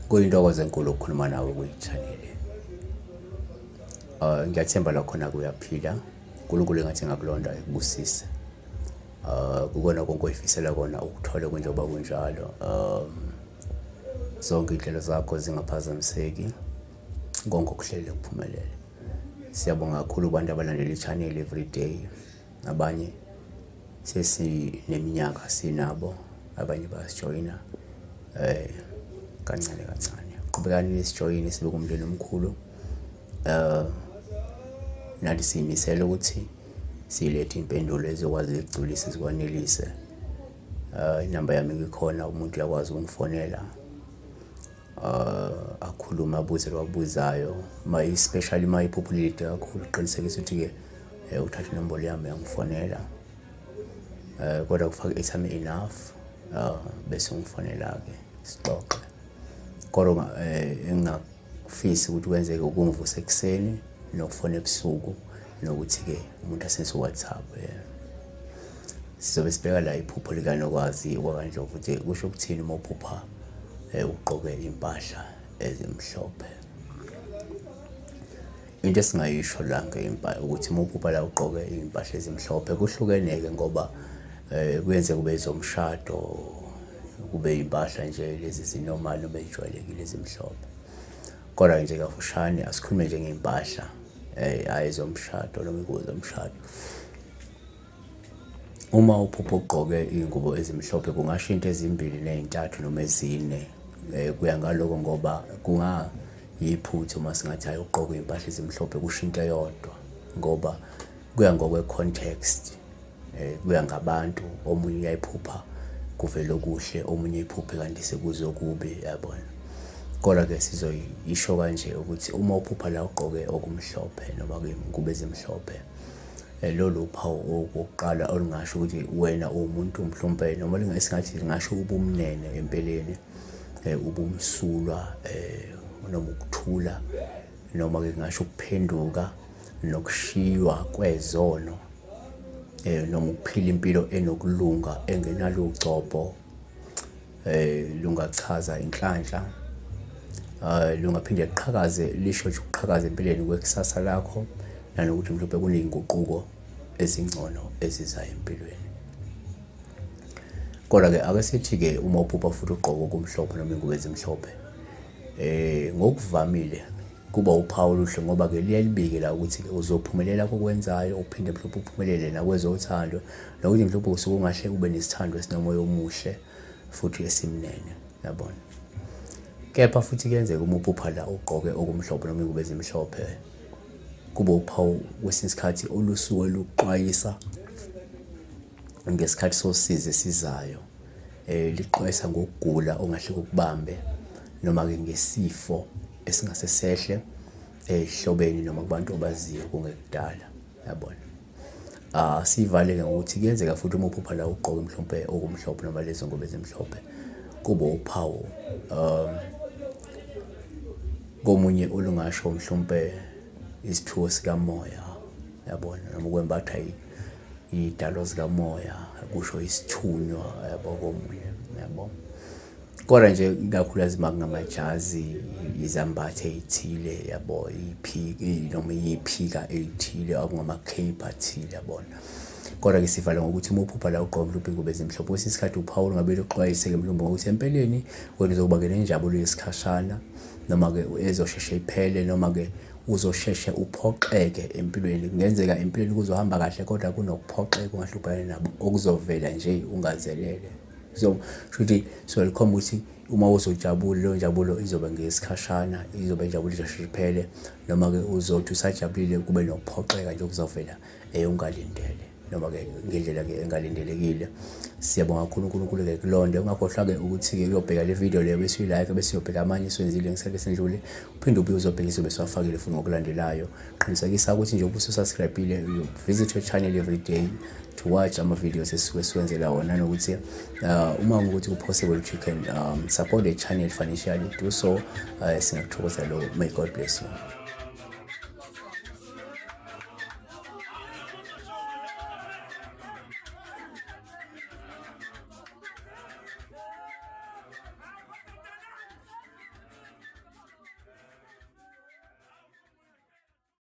Kuyintokozo enkulu ukukhuluma nawe kwi-channel. Ngiyathemba la khona kuyaphila. uNkulunkulu engathi engakulonda ekubusise. Kukona konke oyifisela kona ukuthole kunjengoba kunjalo. Zonke iy'nhlelo zakho zingaphazamiseki, konke okuhlelile kuphumelele. Siyabonga kakhulu kubantu abalandela i-channel every day. Abanye sesineminyaka sinabo, abanye bayasijoyina kancane kancane. Qhubekani nisijoyine sibe kumndeni omkhulu. Nathi siyimisele ukuthi silethe iy'mpendulo ezizokwazi ukugculisa zikwanelise. Inamba yami ikhona, umuntu uyakwazi ukungifonela akhulume abuze lo akubuzayo. Uma especially uma iphupho lilide kakhulu, qinisekisa ukuthi-ke uthatha inombolo yami uyangifonela. Kodwa kufaka i-airtime enough bese ungifonela-ke sixoxe. Kodwa engingakufisi ukuthi kwenzeke ukungivusa ekuseni nokufona ebusuku nokuthi-ke umuntu asebenzise u-WhatsApp. Sizobe sibheka la iphupho likaNokwazi wakwaNdlovu ukuthi kusho ukuthini uma uphupha ugqoke iy'mpahla ezimhlophe. Into esingayisho la ukuthi uma uphupha la ugqoke iy'mpahla ezimhlophe kuhlukene-ke ngoba kuyenzeka kube ezomshado, kube iy'mpahla nje lezi ezi-normal noma ey'jwayelekile ezimhlophe. Kodwa nje kafushane asikhulume nje ngey'mpahla hhayi ezomshado noma iy'ngubo zomshado. Uma uphupha ugqoke iy'ngubo ezimhlophe kungasho into ezimbili ney'ntathu noma ezine kuya ngaloko ngoba kungayiphutha uma singathi hhayi ukugqoka iy'mpahla ezimhlophe kusho into eyodwa ngoba kuya ngokwe-context, kuya ngabantu. Omunye uyayiphupha kuvele okuhle, omunye eyiphuphe kanti sekuze okubi, yabona. Kodwa-ke sizoyisho kanje ukuthi uma uphupha la ugqoke okumhlophe noma iy'ngubo ezimhlophe, lolu uphawu okokuqala olungasho ukuthi wena uwumuntu mhlawumpe noma esingathi lingasho ubumnene empeleni, ubumsulwa noma ukuthula noma-ke kungasho ukuphenduka nokushiywa kwezono noma ukuphila impilo enokulunga engenalo ugcobho. Lungachaza inhlanhla, lungaphinde luqhakaze lisho nje ukuqhakaza empilweni kwekusasa lakho nanokuthi mhlawumbe kuney'nguquko ezingcono ezizayo empilweni. Kodwa-ke ake sithi-ke uma uphupha futhi ugqoke okumhlophe noma iy'ngubo ezimhlophe, ngokuvamile kuba uphawu oluhle ngoba-ke liyaye libike la ukuthi-ke uzophumelela kokwenzayo uphinde mhlawumbe uphumelele nakwezothando nokuthi mhlawumbe usuke ungahle ube nesithando esinomoya omuhle futhi esimnene, yabona. Kepha futhi kuyenzeka uma uphupha la ugqoke okumhlophe noma iy'ngubo ezimhlophe kube uphawu kwesinye isikhathi olusuke luxwayisa ngesikhathi sosizi esizayo. Lixwayisa ngokugula ongahle kukubambe noma-ke ngesifo esingase sehle ey'hlobeni noma kubantu obaziyo kungekudala, yabona. Siyivale-ke ngokuthi kuyenzeka futhi uma uphupha la ugqoke mhlawumpe okumhlophe noma lezo ngubo ezimhlophe kube uphawu komunye olungasho mhlawumpe isiphiwo sikamoya, yabona, noma ukwembatha iy'dalwa zikamoya kusho isithunywa yabo komunye, yabo. Kodwa nje ikakhulukazi uma kungamajazi, izambatho ey'thile yabo, noma iyiphika ey'thile okungama-cape athile yabona. Kodwa-ke sivala ngokuthi uma uphupha la ugqoke mhlawumbe iy'ngubo ezimhlophe, kwesinye isikhathi uphawula ngabe luxwayise-ke mhlawumbe ngokuthi empeleni wena uzoba-ke nenjabulo yesikhashana noma-ke ezosheshe iphele noma-ke uzosheshe uphoxeke empilweni. Kungenzeka empilweni kuzohamba kahle kodwa kunokuphoxeka ongahle ubhekane nabo okuzovela nje ungazelele. So shuthi so likhomba ukuthi uma uzojabula leyo njabulo izoba ngeyesikhashana, izoba injabulo izosheshe iphele noma-ke uzothi usajabulile kube nokuphoxeka nje okuzovela ungalindele noma-ke ngendlela-ke engalindelekile. Siyabonga kakhulu uNkulunkulu-ke kulonde. Ungakhohlwa-ke ukuthi-ke uyobheka le video leyo bese uyi-like bese uyobheka amanye esiwenzile ngesikhathi esendlule. Uphinde ubuye uzobheka izobe siwafakile futhi ngokulandelayo. Qinisekisa ukuthi nje ubusu-subscribe-ile, you visit your channel every day to watch ama-videos esisuke siwenzela wona nanokuthi uma ukuthi ku-possible ukuthi you can support the channel financially, do so. Singakuthokoza lo. May God bless you.